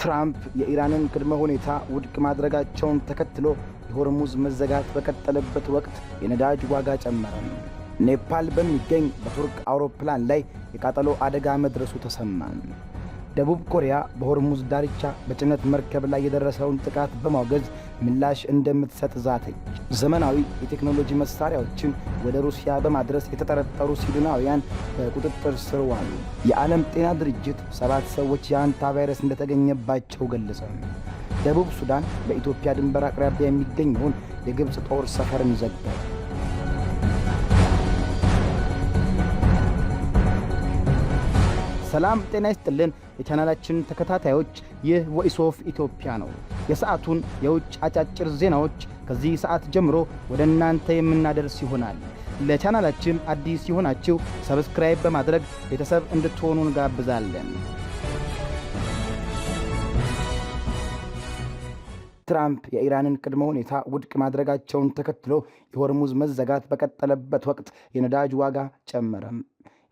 ትራምፕ የኢራንን ቅድመ ሁኔታ ውድቅ ማድረጋቸውን ተከትሎ የሆርሙዝ መዘጋት በቀጠለበት ወቅት የነዳጅ ዋጋ ጨመረ። ኔፓል በሚገኝ በቱርክ አውሮፕላን ላይ የቃጠሎ አደጋ መድረሱ ተሰማ። ደቡብ ኮሪያ በሆርሙዝ ዳርቻ በጭነት መርከብ ላይ የደረሰውን ጥቃት በማውገዝ ምላሽ እንደምትሰጥ ዛተች። ዘመናዊ የቴክኖሎጂ መሳሪያዎችን ወደ ሩሲያ በማድረስ የተጠረጠሩ ስዊድናውያን በቁጥጥር ስር ዋሉ። የዓለም ጤና ድርጅት 7 ሰዎች የሃንታ ቫይረስ እንደተገኘባቸው ገለጸ። ደቡብ ሱዳን በኢትዮጵያ ድንበር አቅራቢያ የሚገኘውን የግብፅ ጦር ሰፈርን ዘጋች። ሰላም ጤና ይስጥልን የቻናላችን ተከታታዮች፣ ይህ Voice of Ethiopia ነው። የሰዓቱን የውጭ አጫጭር ዜናዎች ከዚህ ሰዓት ጀምሮ ወደ እናንተ የምናደርስ ይሆናል። ለቻናላችን አዲስ የሆናችሁ subscribe በማድረግ ቤተሰብ እንድትሆኑ እንጋብዛለን። ትራምፕ የኢራንን ቅድመ ሁኔታ ውድቅ ማድረጋቸውን ተከትሎ የሆርሙዝ መዘጋት በቀጠለበት ወቅት የነዳጅ ዋጋ ጨመረም።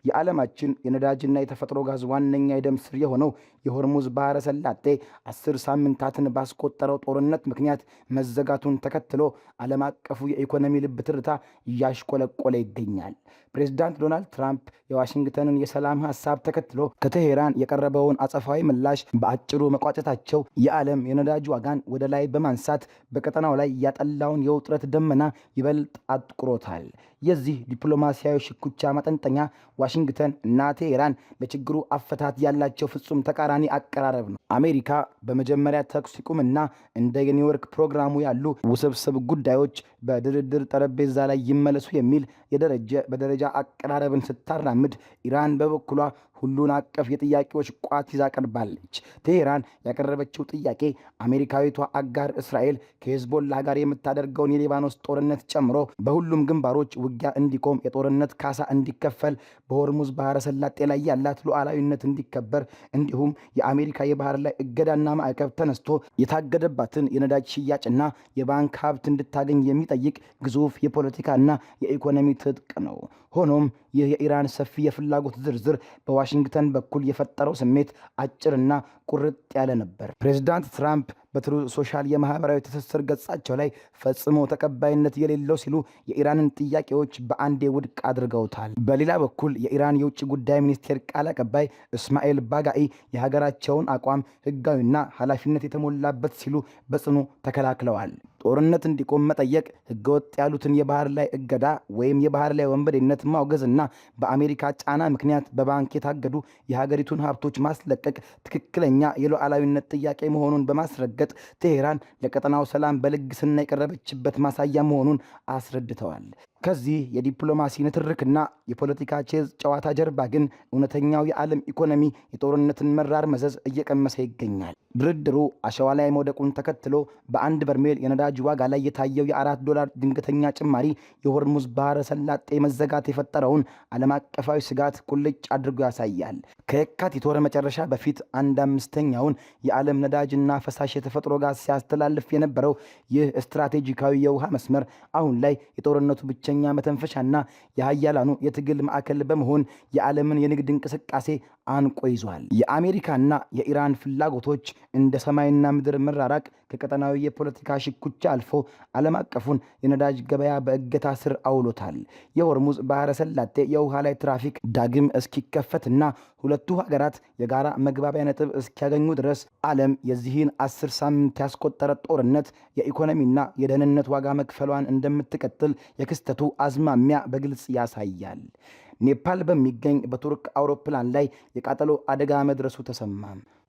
የዓለማችን የነዳጅና የተፈጥሮ ጋዝ ዋነኛ የደም ስር የሆነው የሆርሙዝ ባህረ ሰላጤ 10 ሳምንታትን ባስቆጠረው ጦርነት ምክንያት መዘጋቱን ተከትሎ ዓለም አቀፉ የኢኮኖሚ ልብ ትርታ እያሽቆለቆለ ይገኛል። ፕሬዚዳንት ዶናልድ ትራምፕ የዋሽንግተንን የሰላም ሀሳብ ተከትሎ ከቴሄራን የቀረበውን አጸፋዊ ምላሽ በአጭሩ መቋጨታቸው የዓለም የነዳጅ ዋጋን ወደ ላይ በማንሳት በቀጠናው ላይ ያጠላውን የውጥረት ደመና ይበልጥ አጥቁሮታል። የዚህ ዲፕሎማሲያዊ ሽኩቻ ማጠንጠኛ ዋሽንግተን እና ቴሄራን በችግሩ አፈታት ያላቸው ፍጹም ተቃራኒ አቀራረብ ነው። አሜሪካ በመጀመሪያ ተኩስ ይቁምና እንደ የኒውዮርክ ፕሮግራሙ ያሉ ውስብስብ ጉዳዮች በድርድር ጠረጴዛ ላይ ይመለሱ የሚል የደረጀ በደረጃ አቀራረብን ስታራምድ፣ ኢራን በበኩሏ ሁሉን አቀፍ የጥያቄዎች ቋት ይዛ ቀርባለች። ቴሄራን ያቀረበችው ጥያቄ አሜሪካዊቷ አጋር እስራኤል ከሄዝቦላ ጋር የምታደርገውን የሊባኖስ ጦርነት ጨምሮ በሁሉም ግንባሮች ውጊያ እንዲቆም፣ የጦርነት ካሳ እንዲከፈል፣ በሆርሙዝ ባህረ ሰላጤ ላይ ያላት ሉዓላዊነት እንዲከበር እንዲሁም የአሜሪካ የባህር ላይ እገዳና ማዕቀብ ተነስቶ የታገደባትን የነዳጅ ሽያጭና የባንክ ሀብት እንድታገኝ የሚጠይቅ ግዙፍ የፖለቲካና የኢኮኖሚ ትጥቅ ነው። ሆኖም ይህ የኢራን ሰፊ የፍላጎት ዝርዝር በዋሽንግተን በኩል የፈጠረው ስሜት አጭርና ቁርጥ ያለ ነበር። ፕሬዚዳንት ትራምፕ በ Truth Social የማህበራዊ ትስስር ገጻቸው ላይ ፈጽሞ ተቀባይነት የሌለው ሲሉ የኢራንን ጥያቄዎች በአንዴ ውድቅ አድርገውታል። በሌላ በኩል የኢራን የውጭ ጉዳይ ሚኒስቴር ቃል አቀባይ እስማኤል ባጋኢ የሀገራቸውን አቋም ህጋዊና ኃላፊነት የተሞላበት ሲሉ በጽኑ ተከላክለዋል። ጦርነት እንዲቆም መጠየቅ፣ ህገወጥ ያሉትን የባህር ላይ እገዳ ወይም የባህር ላይ ወንበዴነት ማውገዝና በአሜሪካ ጫና ምክንያት በባንክ የታገዱ የሀገሪቱን ሀብቶች ማስለቀቅ ትክክለኛ የሉዓላዊነት ጥያቄ መሆኑን በማስረገጥ ቴሄራን ለቀጠናው ሰላም በልግስና የቀረበችበት ማሳያ መሆኑን አስረድተዋል። ከዚህ የዲፕሎማሲ ንትርክና የፖለቲካ ቼዝ ጨዋታ ጀርባ ግን እውነተኛው የዓለም ኢኮኖሚ የጦርነትን መራር መዘዝ እየቀመሰ ይገኛል። ድርድሩ አሸዋ ላይ መውደቁን ተከትሎ በአንድ በርሜል የነዳጅ ዋጋ ላይ የታየው የ4 ዶላር ድንገተኛ ጭማሪ የሆርሙዝ ባህረ ሰላጤ መዘጋት የፈጠረውን ዓለም አቀፋዊ ስጋት ቁልጭ አድርጎ ያሳያል። ከየካቲት ወር መጨረሻ በፊት አንድ አምስተኛውን የዓለም ነዳጅና ፈሳሽ የተፈጥሮ ጋዝ ሲያስተላልፍ የነበረው ይህ ስትራቴጂካዊ የውሃ መስመር አሁን ላይ የጦርነቱ ብቸኛ መተንፈሻና የሀያላኑ የትግል ማዕከል በመሆን የዓለምን የንግድ እንቅስቃሴ አንቆ ይዟል። የአሜሪካና የኢራን ፍላጎቶች እንደ ሰማይና ምድር መራራቅ ከቀጠናዊ የፖለቲካ ሽኩቻ አልፎ ዓለም አቀፉን የነዳጅ ገበያ በእገታ ስር አውሎታል። የሆርሙዝ ባህረ ሰላጤ የውሃ ላይ ትራፊክ ዳግም እስኪከፈትና ሁለቱ ሀገራት የጋራ መግባቢያ ነጥብ እስኪያገኙ ድረስ ዓለም የዚህን 10 ሳምንት ያስቆጠረ ጦርነት የኢኮኖሚና የደህንነት ዋጋ መክፈሏን እንደምትቀጥል የክስተቱ አዝማሚያ በግልጽ ያሳያል። ኔፓል በሚገኝ በቱርክ አውሮፕላን ላይ የቃጠሎ አደጋ መድረሱ ተሰማ።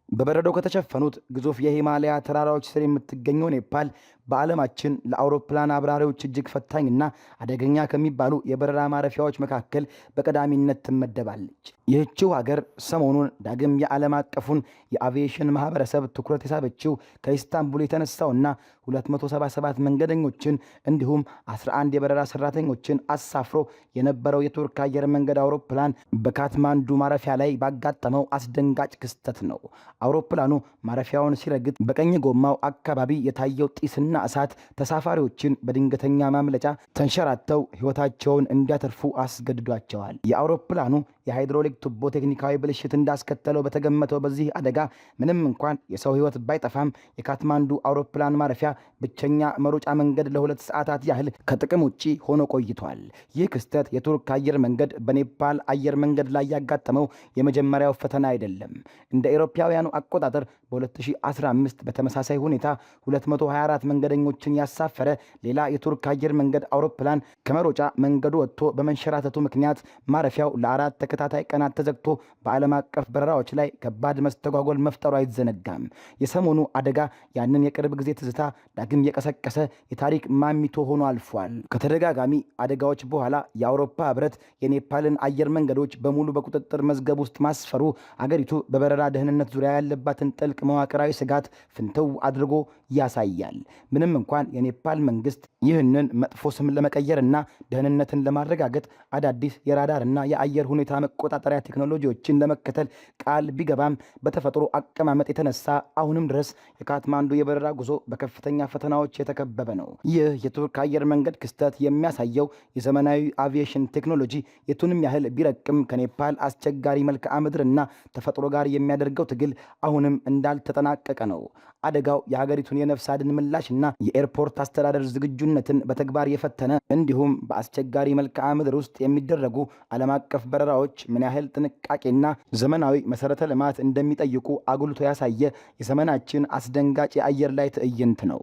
በበረዶ ከተሸፈኑት ግዙፍ የሂማላያ ተራራዎች ስር የምትገኘው ኔፓል በዓለማችን ለአውሮፕላን አብራሪዎች እጅግ ፈታኝና አደገኛ ከሚባሉ የበረራ ማረፊያዎች መካከል በቀዳሚነት ትመደባለች። ይህችው ሀገር ሰሞኑን ዳግም የዓለም አቀፉን የአቪዬሽን ማህበረሰብ ትኩረት የሳበችው ከኢስታንቡል የተነሳውና 277 መንገደኞችን እንዲሁም 11 የበረራ ሰራተኞችን አሳፍሮ የነበረው የቱርክ አየር መንገድ አውሮፕላን በካትማንዱ ማረፊያ ላይ ባጋጠመው አስደንጋጭ ክስተት ነው። አውሮፕላኑ ማረፊያውን ሲረግጥ በቀኝ ጎማው አካባቢ የታየው ጢስና እሳት ተሳፋሪዎችን በድንገተኛ ማምለጫ ተንሸራተው ሕይወታቸውን እንዲያተርፉ አስገድዷቸዋል። የአውሮፕላኑ የሃይድሮሊክ ቱቦ ቴክኒካዊ ብልሽት እንዳስከተለው በተገመተው በዚህ አደጋ ምንም እንኳን የሰው ሕይወት ባይጠፋም የካትማንዱ አውሮፕላን ማረፊያ ብቸኛ መሮጫ መንገድ ለ2 ሰዓታት ያህል ከጥቅም ውጪ ሆኖ ቆይቷል። ይህ ክስተት የቱርክ አየር መንገድ በኔፓል አየር መንገድ ላይ ያጋጠመው የመጀመሪያው ፈተና አይደለም። እንደ አውሮፓውያኑ አቆጣጠር በ2015 በተመሳሳይ ሁኔታ 224 መንገደኞችን ያሳፈረ ሌላ የቱርክ አየር መንገድ አውሮፕላን ከመሮጫ መንገዱ ወጥቶ በመንሸራተቱ ምክንያት ማረፊያው ለ4 ተከታታይ ቀናት ተዘግቶ በዓለም አቀፍ በረራዎች ላይ ከባድ መስተጓጎል መፍጠሩ አይዘነጋም። የሰሞኑ አደጋ ያንን የቅርብ ጊዜ ትዝታ ዳግም የቀሰቀሰ የታሪክ ማሚቶ ሆኖ አልፏል። ከተደጋጋሚ አደጋዎች በኋላ የአውሮፓ ሕብረት የኔፓልን አየር መንገዶች በሙሉ በቁጥጥር መዝገብ ውስጥ ማስፈሩ አገሪቱ በበረራ ደህንነት ዙሪያ ያለባትን ጥልቅ መዋቅራዊ ስጋት ፍንትው አድርጎ ያሳያል። ምንም እንኳን የኔፓል መንግስት ይህንን መጥፎ ስም ለመቀየርና ደህንነትን ለማረጋገጥ አዳዲስ የራዳርና የአየር ሁኔታ መቆጣጠሪያ ቴክኖሎጂዎችን ለመከተል ቃል ቢገባም፣ በተፈጥሮ አቀማመጥ የተነሳ አሁንም ድረስ የካትማንዱ የበረራ ጉዞ በከፍተኛ ፈተናዎች የተከበበ ነው። ይህ የቱርክ አየር መንገድ ክስተት የሚያሳየው የዘመናዊ አቪዬሽን ቴክኖሎጂ የቱንም ያህል ቢረቅም ከኔፓል አስቸጋሪ መልክዓ ምድርና ተፈጥሮ ጋር የሚያደርገው ትግል አሁንም እንዳልተጠናቀቀ ነው። አደጋው የሀገሪቱን የነፍስ አድን ምላሽና የኤርፖርት አስተዳደር ዝግጁነትን በተግባር የፈተነ፣ እንዲሁም በአስቸጋሪ መልክዓ ምድር ውስጥ የሚደረጉ ዓለም አቀፍ በረራዎች ምን ያህል ጥንቃቄና ዘመናዊ መሰረተ ልማት እንደሚጠይቁ አጉልቶ ያሳየ የዘመናችን አስደንጋጭ የአየር ላይ ትዕይንት ነው።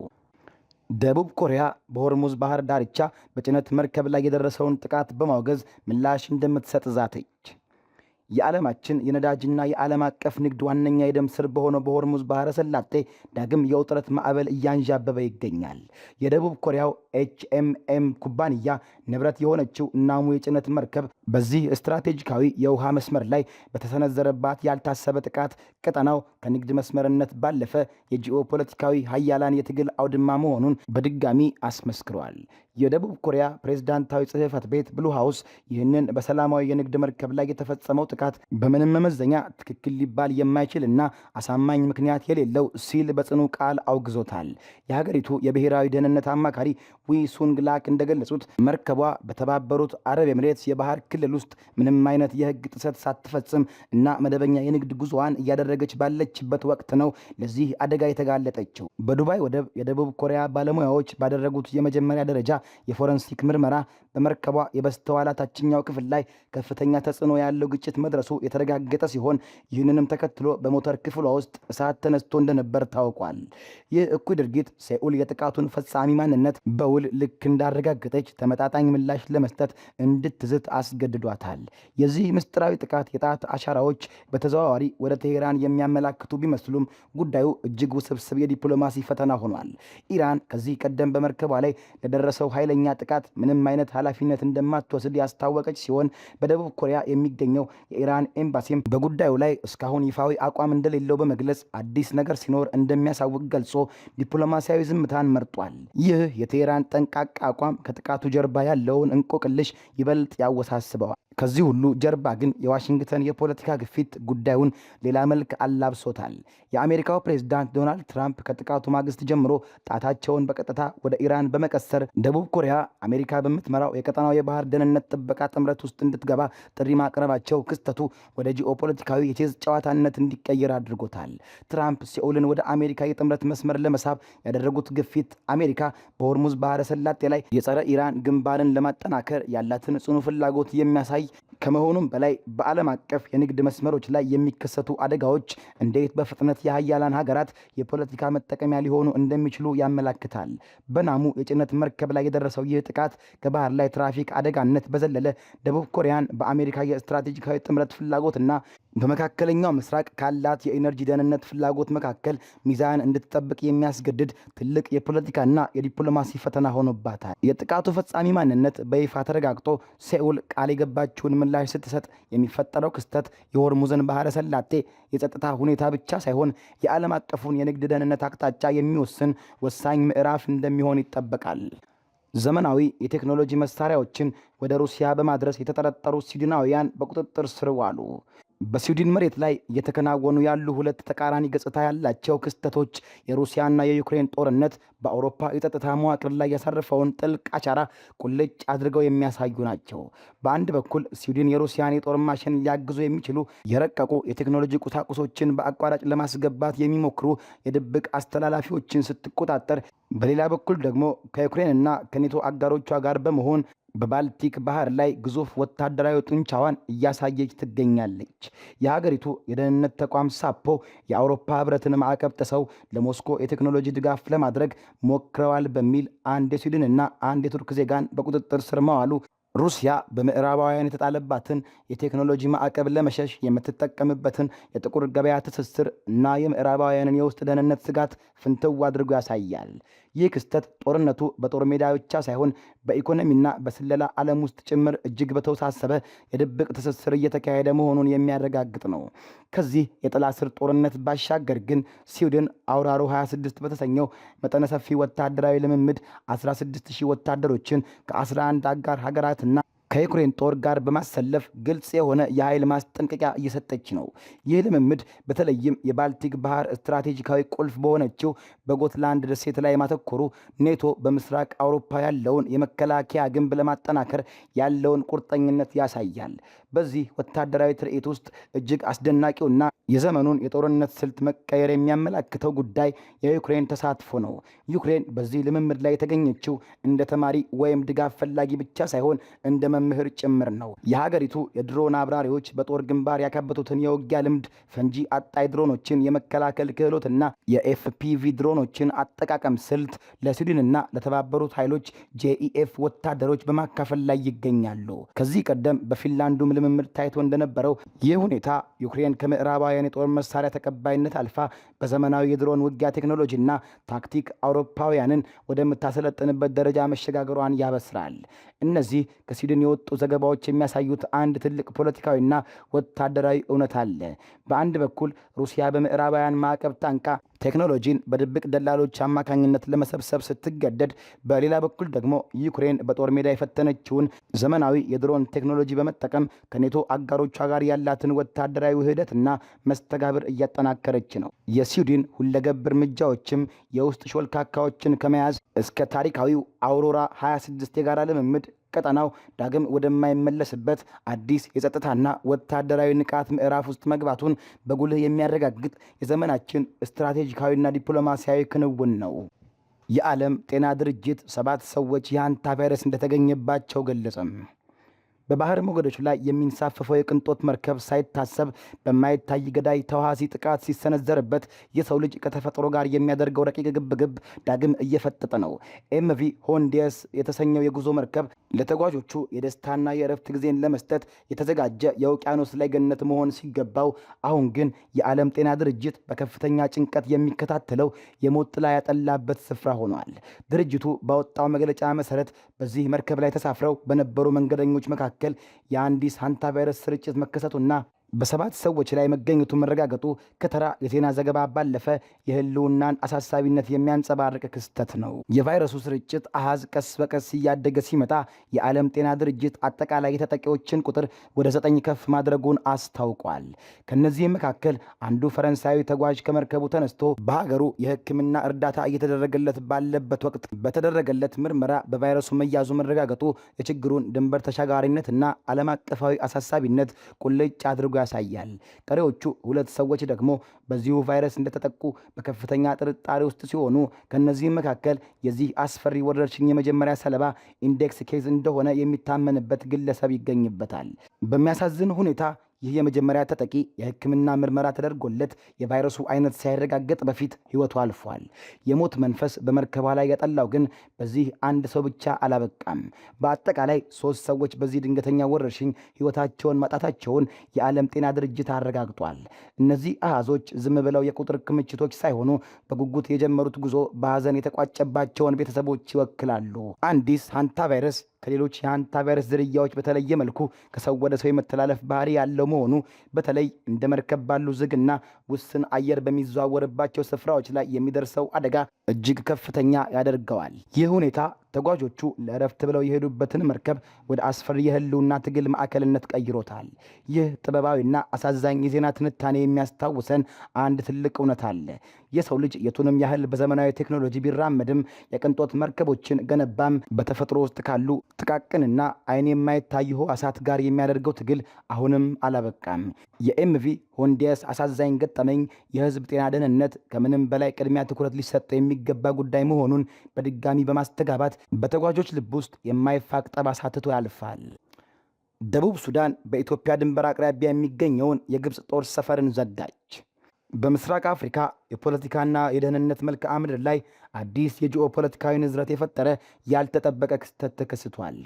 ደቡብ ኮሪያ በሆርሙዝ ባህር ዳርቻ በጭነት መርከብ ላይ የደረሰውን ጥቃት በማውገዝ ምላሽ እንደምትሰጥ ዛተች። የዓለማችን የነዳጅና የዓለም አቀፍ ንግድ ዋነኛ የደም ስር በሆነው በሆርሙዝ ባህረ ሰላጤ ዳግም የውጥረት ማዕበል እያንዣበበ ይገኛል። የደቡብ ኮሪያው ኤችኤምኤም ኩባንያ ንብረት የሆነችው ናሙ የጭነት መርከብ በዚህ ስትራቴጂካዊ የውሃ መስመር ላይ በተሰነዘረባት ያልታሰበ ጥቃት ቀጠናው ከንግድ መስመርነት ባለፈ የጂኦፖለቲካዊ ሀያላን የትግል አውድማ መሆኑን በድጋሚ አስመስክሯል። የደቡብ ኮሪያ ፕሬዝዳንታዊ ጽሕፈት ቤት ብሉ ሃውስ ይህንን በሰላማዊ የንግድ መርከብ ላይ የተፈጸመው ጥቃት በምንም መመዘኛ ትክክል ሊባል የማይችል እና አሳማኝ ምክንያት የሌለው ሲል በጽኑ ቃል አውግዞታል። የሀገሪቱ የብሔራዊ ደህንነት አማካሪ ዊ ሱንግ ላክ እንደገለጹት፣ መርከቧ በተባበሩት አረብ ኤምሬትስ የባህር ክልል ውስጥ ምንም አይነት የሕግ ጥሰት ሳትፈጽም እና መደበኛ የንግድ ጉዞዋን እያደረገች ባለችበት ወቅት ነው ለዚህ አደጋ የተጋለጠችው። በዱባይ ወደብ የደቡብ ኮሪያ ባለሙያዎች ባደረጉት የመጀመሪያ ደረጃ የፎረንሲክ ምርመራ በመርከቧ የበስተኋላ ታችኛው ክፍል ላይ ከፍተኛ ተጽዕኖ ያለው ግጭት መድረሱ የተረጋገጠ ሲሆን፣ ይህንንም ተከትሎ በሞተር ክፍሏ ውስጥ እሳት ተነስቶ እንደነበር ታውቋል። ይህ እኩይ ድርጊት ሴኡል የጥቃቱን ፈጻሚ ማንነት በውል ልክ እንዳረጋገጠች ተመጣጣኝ ምላሽ ለመስጠት እንድትዝት አስገድዷታል። የዚህ ምስጢራዊ ጥቃት የጣት አሻራዎች በተዘዋዋሪ ወደ ቴሄራን የሚያመላክቱ ቢመስሉም፣ ጉዳዩ እጅግ ውስብስብ የዲፕሎማሲ ፈተና ሆኗል። ኢራን ከዚህ ቀደም በመርከቧ ላይ ለደረሰው ኃይለኛ ጥቃት ምንም አይነት ኃላፊነት እንደማትወስድ ያስታወቀች ሲሆን፣ በደቡብ ኮሪያ የሚገኘው የኢራን ኤምባሲም በጉዳዩ ላይ እስካሁን ይፋዊ አቋም እንደሌለው በመግለጽ አዲስ ነገር ሲኖር እንደሚያሳውቅ ገልጾ ዲፕሎማሲያዊ ዝምታን መርጧል። ይህ የቴሄራን ጠንቃቃ አቋም ከጥቃቱ ጀርባ ያለውን እንቆቅልሽ ይበልጥ ያወሳስበዋል። ከዚህ ሁሉ ጀርባ ግን የዋሽንግተን የፖለቲካ ግፊት ጉዳዩን ሌላ መልክ አላብሶታል። የአሜሪካው ፕሬዝዳንት ዶናልድ ትራምፕ ከጥቃቱ ማግስት ጀምሮ ጣታቸውን በቀጥታ ወደ ኢራን በመቀሰር ደቡብ ኮሪያ አሜሪካ በምትመራው የቀጠናው የባህር ደህንነት ጥበቃ ጥምረት ውስጥ እንድትገባ ጥሪ ማቅረባቸው ክስተቱ ወደ ጂኦፖለቲካዊ የቼዝ ጨዋታነት እንዲቀየር አድርጎታል። ትራምፕ ሴኡልን ወደ አሜሪካ የጥምረት መስመር ለመሳብ ያደረጉት ግፊት አሜሪካ በሆርሙዝ ባህረ ሰላጤ ላይ የጸረ ኢራን ግንባርን ለማጠናከር ያላትን ጽኑ ፍላጎት የሚያሳይ ከመሆኑም በላይ፣ በዓለም አቀፍ የንግድ መስመሮች ላይ የሚከሰቱ አደጋዎች እንዴት በፍጥነት የሀያላን ሀገራት የፖለቲካ መጠቀሚያ ሊሆኑ እንደሚችሉ ያመላክታል። በናሙ የጭነት መርከብ ላይ የደረሰው ይህ ጥቃት ከባህር ላይ ትራፊክ አደጋነት በዘለለ ደቡብ ኮሪያን በአሜሪካ የስትራቴጂካዊ ጥምረት ፍላጎትና በመካከለኛው ምስራቅ ካላት የኢነርጂ ደህንነት ፍላጎት መካከል ሚዛን እንድትጠብቅ የሚያስገድድ ትልቅ የፖለቲካና የዲፕሎማሲ ፈተና ሆኖባታል። የጥቃቱ ፈጻሚ ማንነት በይፋ ተረጋግጦ ሴኡል ቃል የገባችውን ምላሽ ስትሰጥ የሚፈጠረው ክስተት የሆርሙዝን ባህረ ሰላጤ የጸጥታ ሁኔታ ብቻ ሳይሆን የዓለም አቀፉን የንግድ ደህንነት አቅጣጫ የሚወስን ወሳኝ ምዕራፍ እንደሚሆን ይጠበቃል። ዘመናዊ የቴክኖሎጂ መሳሪያዎችን ወደ ሩሲያ በማድረስ የተጠረጠሩ ስዊድናውያን በቁጥጥር ስር ዋሉ። በስዊድን መሬት ላይ እየተከናወኑ ያሉ ሁለት ተቃራኒ ገጽታ ያላቸው ክስተቶች የሩሲያና የዩክሬን ጦርነት በአውሮፓ የጸጥታ መዋቅር ላይ ያሳረፈውን ጥልቅ አሻራ ቁልጭ አድርገው የሚያሳዩ ናቸው። በአንድ በኩል ስዊድን የሩሲያን የጦር ማሽን ሊያግዙ የሚችሉ የረቀቁ የቴክኖሎጂ ቁሳቁሶችን በአቋራጭ ለማስገባት የሚሞክሩ የድብቅ አስተላላፊዎችን ስትቆጣጠር፣ በሌላ በኩል ደግሞ ከዩክሬንና ከኔቶ አጋሮቿ ጋር በመሆን በባልቲክ ባህር ላይ ግዙፍ ወታደራዊ ጡንቻዋን እያሳየች ትገኛለች። የሀገሪቱ የደህንነት ተቋም ሳፖ የአውሮፓ ሕብረትን ማዕቀብ ጥሰው ለሞስኮ የቴክኖሎጂ ድጋፍ ለማድረግ ሞክረዋል በሚል አንድ የስዊድንና አንድ የቱርክ ዜጋን በቁጥጥር ስር መዋሉ ሩሲያ በምዕራባውያን የተጣለባትን የቴክኖሎጂ ማዕቀብ ለመሸሽ የምትጠቀምበትን የጥቁር ገበያ ትስስር እና የምዕራባውያንን የውስጥ ደህንነት ስጋት ፍንትው አድርጎ ያሳያል። ይህ ክስተት ጦርነቱ በጦር ሜዳ ብቻ ሳይሆን በኢኮኖሚና በስለላ ዓለም ውስጥ ጭምር እጅግ በተወሳሰበ የድብቅ ትስስር እየተካሄደ መሆኑን የሚያረጋግጥ ነው። ከዚህ የጥላ ስር ጦርነት ባሻገር ግን ስዊድን አውራሮ 26 በተሰኘው መጠነ ሰፊ ወታደራዊ ልምምድ 16,000 ወታደሮችን ከ11 አጋር ሀገራትና ከዩክሬን ጦር ጋር በማሰለፍ ግልጽ የሆነ የኃይል ማስጠንቀቂያ እየሰጠች ነው። ይህ ልምምድ በተለይም የባልቲክ ባህር ስትራቴጂካዊ ቁልፍ በሆነችው በጎትላንድ ደሴት ላይ ማተኮሩ ኔቶ በምስራቅ አውሮፓ ያለውን የመከላከያ ግንብ ለማጠናከር ያለውን ቁርጠኝነት ያሳያል። በዚህ ወታደራዊ ትርኢት ውስጥ እጅግ አስደናቂውና የዘመኑን የጦርነት ስልት መቀየር የሚያመላክተው ጉዳይ የዩክሬን ተሳትፎ ነው። ዩክሬን በዚህ ልምምድ ላይ የተገኘችው እንደ ተማሪ ወይም ድጋፍ ፈላጊ ብቻ ሳይሆን እንደ መምህር ጭምር ነው። የሀገሪቱ የድሮን አብራሪዎች በጦር ግንባር ያካበቱትን የውጊያ ልምድ፣ ፈንጂ አጣይ ድሮኖችን የመከላከል ክህሎትና የ FPV ድሮኖችን አጠቃቀም ስልት ለስዊድንና ለተባበሩት ኃይሎች JEF ወታደሮች በማካፈል ላይ ይገኛሉ። ከዚህ ቀደም በፊንላንዱም ልምምድ ታይቶ እንደነበረው ይህ ሁኔታ ዩክሬን ከምዕራባውያን የጦር መሳሪያ ተቀባይነት አልፋ በዘመናዊ የድሮን ውጊያ ቴክኖሎጂና ታክቲክ አውሮፓውያንን ወደምታሰለጥንበት ደረጃ መሸጋገሯን ያበስራል። እነዚህ ከስዊድን የወጡ ዘገባዎች የሚያሳዩት አንድ ትልቅ ፖለቲካዊና ወታደራዊ እውነት አለ። በአንድ በኩል ሩሲያ በምዕራባውያን ማዕቀብ ታንቃ ቴክኖሎጂን በድብቅ ደላሎች አማካኝነት ለመሰብሰብ ስትገደድ፣ በሌላ በኩል ደግሞ ዩክሬን በጦር ሜዳ የፈተነችውን ዘመናዊ የድሮን ቴክኖሎጂ በመጠቀም ከኔቶ አጋሮቿ ጋር ያላትን ወታደራዊ ውህደትና መስተጋብር እያጠናከረች ነው። የስዊድን ሁለገብ እርምጃዎችም የውስጥ ሾልካካዎችን ከመያዝ እስከ ታሪካዊው አውሮራ 26 የጋራ ልምምድ ቀጠናው ዳግም ወደማይመለስበት አዲስ የጸጥታና ወታደራዊ ንቃት ምዕራፍ ውስጥ መግባቱን በጉልህ የሚያረጋግጥ የዘመናችን ስትራቴጂካዊና ዲፕሎማሲያዊ ክንውን ነው። የዓለም ጤና ድርጅት 7 ሰዎች የሃንታ ቫይረስ እንደተገኘባቸው ገለጸም። በባህር ሞገዶች ላይ የሚንሳፈፈው የቅንጦት መርከብ ሳይታሰብ በማይታይ ገዳይ ተዋሲ ጥቃት ሲሰነዘርበት የሰው ልጅ ከተፈጥሮ ጋር የሚያደርገው ረቂቅ ግብግብ ዳግም እየፈጠጠ ነው። ኤምቪ ሆንዲየስ የተሰኘው የጉዞ መርከብ ለተጓዦቹ የደስታና የእረፍት ጊዜን ለመስጠት የተዘጋጀ የውቅያኖስ ላይ ገነት መሆን ሲገባው፣ አሁን ግን የዓለም ጤና ድርጅት በከፍተኛ ጭንቀት የሚከታተለው የሞት ጥላ ያጠላበት ስፍራ ሆኗል። ድርጅቱ ባወጣው መግለጫ መሰረት በዚህ መርከብ ላይ ተሳፍረው በነበሩ መንገደኞች መካከል የአንዲስ ሃንታ ቫይረስ ስርጭት መከሰቱና በ7 ሰዎች ላይ መገኘቱ መረጋገጡ ከተራ የዜና ዘገባ ባለፈ የሕልውናን አሳሳቢነት የሚያንጸባርቅ ክስተት ነው። የቫይረሱ ስርጭት አሃዝ ቀስ በቀስ እያደገ ሲመጣ የዓለም ጤና ድርጅት አጠቃላይ የተጠቂዎችን ቁጥር ወደ 9 ከፍ ማድረጉን አስታውቋል። ከእነዚህም መካከል አንዱ ፈረንሳዊ ተጓዥ ከመርከቡ ተነስቶ በሀገሩ የሕክምና እርዳታ እየተደረገለት ባለበት ወቅት በተደረገለት ምርመራ በቫይረሱ መያዙ መረጋገጡ የችግሩን ድንበር ተሻጋሪነትና ዓለም አቀፋዊ አሳሳቢነት ቁልጭ አድርጎ ያሳያል። ቀሪዎቹ 2 ሰዎች ደግሞ በዚሁ ቫይረስ እንደተጠቁ በከፍተኛ ጥርጣሬ ውስጥ ሲሆኑ ከእነዚህም መካከል የዚህ አስፈሪ ወረርሽኝ የመጀመሪያ ሰለባ index case እንደሆነ የሚታመንበት ግለሰብ ይገኝበታል። በሚያሳዝን ሁኔታ ይህ የመጀመሪያ ተጠቂ የሕክምና ምርመራ ተደርጎለት የቫይረሱ አይነት ሳይረጋገጥ በፊት ሕይወቱ አልፏል። የሞት መንፈስ በመርከቧ ላይ ያጠላው ግን በዚህ አንድ ሰው ብቻ አላበቃም። በአጠቃላይ 3 ሰዎች በዚህ ድንገተኛ ወረርሽኝ ሕይወታቸውን ማጣታቸውን የዓለም ጤና ድርጅት አረጋግጧል። እነዚህ አሃዞች ዝም ብለው የቁጥር ክምችቶች ሳይሆኑ በጉጉት የጀመሩት ጉዞ በሐዘን የተቋጨባቸውን ቤተሰቦች ይወክላሉ። አንዲስ ሃንታ ቫይረስ ከሌሎች የሃንታ ቫይረስ ዝርያዎች በተለየ መልኩ ከሰው ወደ ሰው የመተላለፍ ባህሪ ያለው መሆኑ በተለይ እንደ መርከብ ባሉ ዝግና ውስን አየር በሚዘዋወርባቸው ስፍራዎች ላይ የሚደርሰው አደጋ እጅግ ከፍተኛ ያደርገዋል። ይህ ሁኔታ ተጓዦቹ ለእረፍት ብለው የሄዱበትን መርከብ ወደ አስፈሪ የህልውና ትግል ማዕከልነት ቀይሮታል። ይህ ጥበባዊና አሳዛኝ የዜና ትንታኔ የሚያስታውሰን አንድ ትልቅ እውነት አለ። የሰው ልጅ የቱንም ያህል በዘመናዊ ቴክኖሎጂ ቢራመድም፣ የቅንጦት መርከቦችን ገነባም፣ በተፈጥሮ ውስጥ ካሉ ጥቃቅንና አይን የማይታዩ ህዋሳት ጋር የሚያደርገው ትግል አሁንም አላበቃም። የኤምቪ ሆንዲያስ አሳዛኝ ገጠመኝ የህዝብ ጤና ደህንነት ከምንም በላይ ቅድሚያ ትኩረት ሊሰጠው የሚገባ ጉዳይ መሆኑን በድጋሚ በማስተጋባት በተጓዦች ልብ ውስጥ የማይፋቅ ጠባሳ ትቶ ያልፋል። ደቡብ ሱዳን በኢትዮጵያ ድንበር አቅራቢያ የሚገኘውን የግብፅ ጦር ሰፈርን ዘጋች። በምስራቅ አፍሪካ የፖለቲካና የደህንነት መልክዓ ምድር ላይ አዲስ የጂኦፖለቲካዊ ንዝረት የፈጠረ ያልተጠበቀ ክስተት ተከስቷል።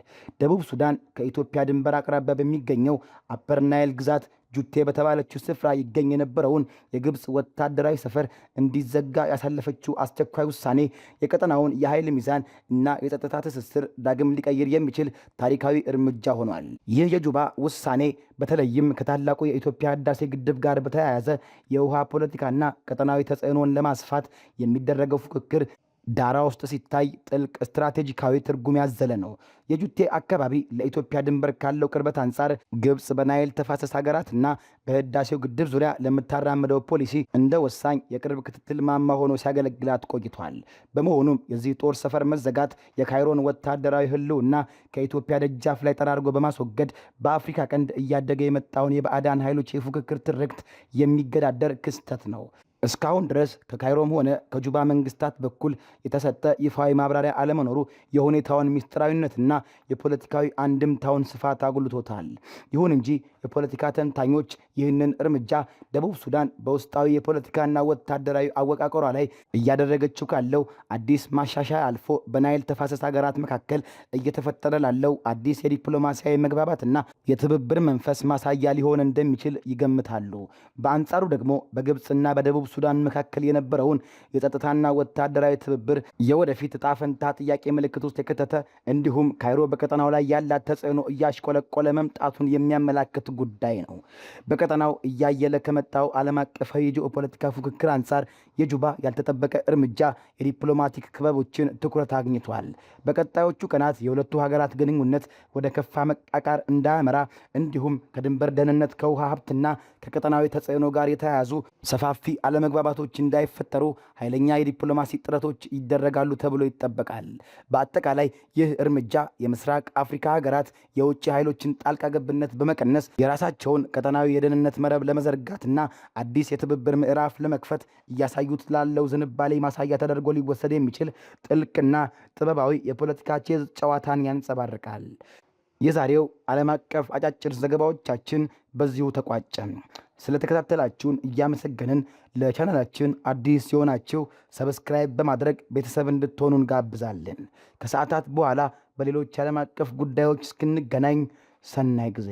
ደቡብ ሱዳን ከኢትዮጵያ ድንበር አቅራቢያ በሚገኘው አፐር ናይል ግዛት ጁቴ በተባለችው ስፍራ ይገኝ የነበረውን የግብፅ ወታደራዊ ሰፈር እንዲዘጋ ያሳለፈችው አስቸኳይ ውሳኔ የቀጠናውን የኃይል ሚዛን እና የጸጥታ ትስስር ዳግም ሊቀይር የሚችል ታሪካዊ እርምጃ ሆኗል። ይህ የጁባ ውሳኔ በተለይም ከታላቁ የኢትዮጵያ ህዳሴ ግድብ ጋር በተያያዘ የውሃ ፖለቲካና ቀጠናዊ ተጽዕኖን ለማስፋት የሚደረገው ፉክክር ዳራ ውስጥ ሲታይ ጥልቅ ስትራቴጂካዊ ትርጉም ያዘለ ነው። የጁቴ አካባቢ ለኢትዮጵያ ድንበር ካለው ቅርበት አንጻር ግብፅ በናይል ተፋሰስ ሀገራትና በህዳሴው ግድብ ዙሪያ ለምታራምደው ፖሊሲ እንደ ወሳኝ የቅርብ ክትትል ማማ ሆኖ ሲያገለግላት ቆይቷል። በመሆኑም የዚህ ጦር ሰፈር መዘጋት የካይሮን ወታደራዊ ህልውና ከኢትዮጵያ ደጃፍ ላይ ጠራርጎ በማስወገድ በአፍሪካ ቀንድ እያደገ የመጣውን የባዕዳን ኃይሎች የፉክክር ትርክት የሚገዳደር ክስተት ነው። እስካሁን ድረስ ከካይሮም ሆነ ከጁባ መንግስታት በኩል የተሰጠ ይፋዊ ማብራሪያ አለመኖሩ የሁኔታውን ምስጢራዊነትና የፖለቲካዊ አንድምታውን ስፋት አጉልቶታል። ይሁን እንጂ የፖለቲካ ተንታኞች ይህንን እርምጃ ደቡብ ሱዳን በውስጣዊ የፖለቲካና ወታደራዊ አወቃቀሯ ላይ እያደረገችው ካለው አዲስ ማሻሻያ አልፎ በናይል ተፋሰስ ሀገራት መካከል እየተፈጠረ ላለው አዲስ የዲፕሎማሲያዊ መግባባትና የትብብር መንፈስ ማሳያ ሊሆን እንደሚችል ይገምታሉ። በአንጻሩ ደግሞ በግብፅና በደቡብ ሱዳን መካከል የነበረውን የጸጥታና ወታደራዊ ትብብር የወደፊት እጣ ፈንታ ጥያቄ ምልክት ውስጥ የከተተ፣ እንዲሁም ካይሮ በቀጠናው ላይ ያላት ተጽዕኖ እያሽቆለቆለ መምጣቱን የሚያመላክት ጉዳይ ነው። በቀጠናው እያየለ ከመጣው ዓለም አቀፋዊ የጂኦፖለቲካ ፉክክር አንጻር የጁባ ያልተጠበቀ እርምጃ የዲፕሎማቲክ ክበቦችን ትኩረት አግኝቷል። በቀጣዮቹ ቀናት የሁለቱ ሀገራት ግንኙነት ወደ ከፋ መቃቃር እንዳያመራ፣ እንዲሁም ከድንበር ደህንነት፣ ከውሃ ሀብትና ከቀጠናዊ ተጽዕኖ ጋር የተያያዙ ሰፋፊ አለመግባባቶች እንዳይፈጠሩ ኃይለኛ የዲፕሎማሲ ጥረቶች ይደረጋሉ ተብሎ ይጠበቃል። በአጠቃላይ ይህ እርምጃ የምስራቅ አፍሪካ ሀገራት የውጭ ኃይሎችን ጣልቃ ገብነት በመቀነስ የራሳቸውን ቀጠናዊ የደህንነት መረብ ለመዘርጋትና አዲስ የትብብር ምዕራፍ ለመክፈት እያሳዩት ላለው ዝንባሌ ማሳያ ተደርጎ ሊወሰድ የሚችል ጥልቅና ጥበባዊ የፖለቲካ ቼዝ ጨዋታን ያንጸባርቃል። የዛሬው ዓለም አቀፍ አጫጭር ዘገባዎቻችን በዚሁ ተቋጨ። ስለተከታተላችሁን እያመሰገንን ለቻናላችን አዲስ የሆናችሁ subscribe በማድረግ ቤተሰብ እንድትሆኑ እንጋብዛለን። ከሰዓታት በኋላ በሌሎች ዓለም አቀፍ ጉዳዮች እስክንገናኝ ሰናይ ጊዜ።